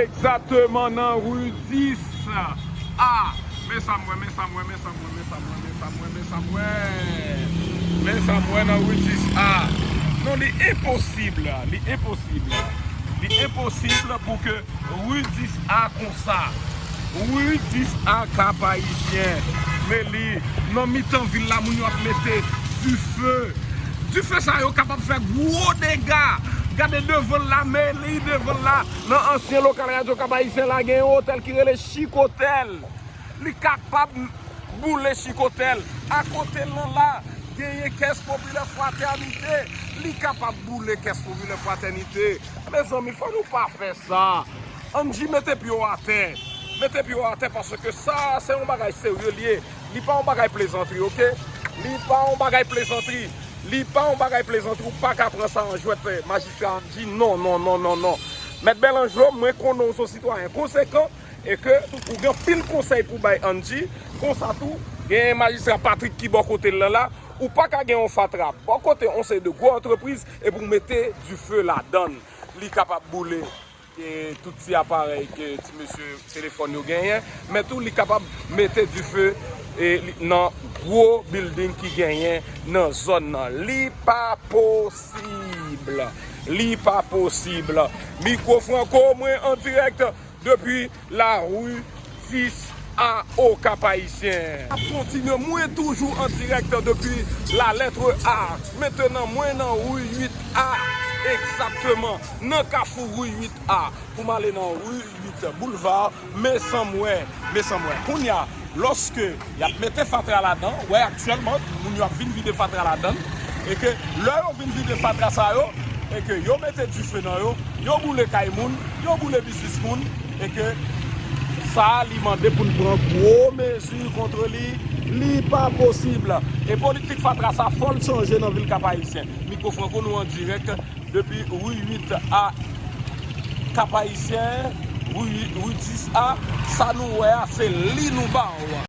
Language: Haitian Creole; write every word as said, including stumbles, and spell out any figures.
Egzakteman nan ri dis A. Men sa m wè, men sa m wè, men sa m wè, men sa m wè, men sa m wè, men sa m wè, men sa m wè. Men sa m wè nan ri dis A. Non, li enposib, li enposib. Li enposib pou ke ri dis A konsa. Ri dis A Kap Ayisyen. Men li, nan mitan vil la, moun yo ap mete dife. Dife sa yo kapab fè gwo dega. Gade devan l la, men li devan l la. Nan ansyen lokal Radyo Kap Ayisyen la, gen yon otèl ki rele Chikotèl. Li kapab boule Chikotèl. Akote l nan la, genyen Kès Popilè Fratènite. Li kapab boule Kès Popilè Fratènite. Mezanmi, fò nou pa fè sa. Angie, mete pye w atè. Mete pye w atè, paske sa, se yon bagay serye li ye. Li pa yon bagay plezantri, oke? Li pa yon bagay plezantri. Li pa yon bagay plezantri. Ou pa ka pran sa an jwèt, eh, majistra Angie. Non, non, non, non, non. Mèt Bèlanjlo, mwen konnen w se yon sitwayen konsekan e ke ou gen anpil konsèy pou bay Angie. Konsa tou, gen majistra Patrick ki bò kote l lan la. Ou pa ka gen yon fatra bò kote yon seri de gwo antrepriz epi w mete dife ladan l. Li kapab boule e tout ti aparèy ke ti mesye telefòn yo genyen, men tou li kapab mete dife e li, nan gwo bilding ki genyen nan zòn nan. Li pa posib. Li pa posib. Mikwo Franco, mwen an dirèk depi lari dis A o Kap Ayisyen. Ap kontinye, mwen toujou an dirèk depi la lettre A. Mentenan, mwen nan ri uit A, egzakteman, nan kafou ri uit A. Pou m ale nan ri uit Boulevard, men sa m wè, men sa m wè. Kounye a, lòske y ap mete fatra ladan, wè aktyèlman, moun yo ap vin vide fatra ladan, e ke lè yo vin vide fatra sa yo, e ke yo mete dife nan yo, yo boule kay moun, yo boule biznis moun, e ke sa a li mande pou n pran gwo mezi kont li, li pa posib. E politik fatra sa, fò l chanje nan vil Kap Ayisyen. Mikwo Franco, nou an dirèk depi ri uit A Kap Ayisyen, ri, ri dis A, sa nou wè a, se li nou ba w.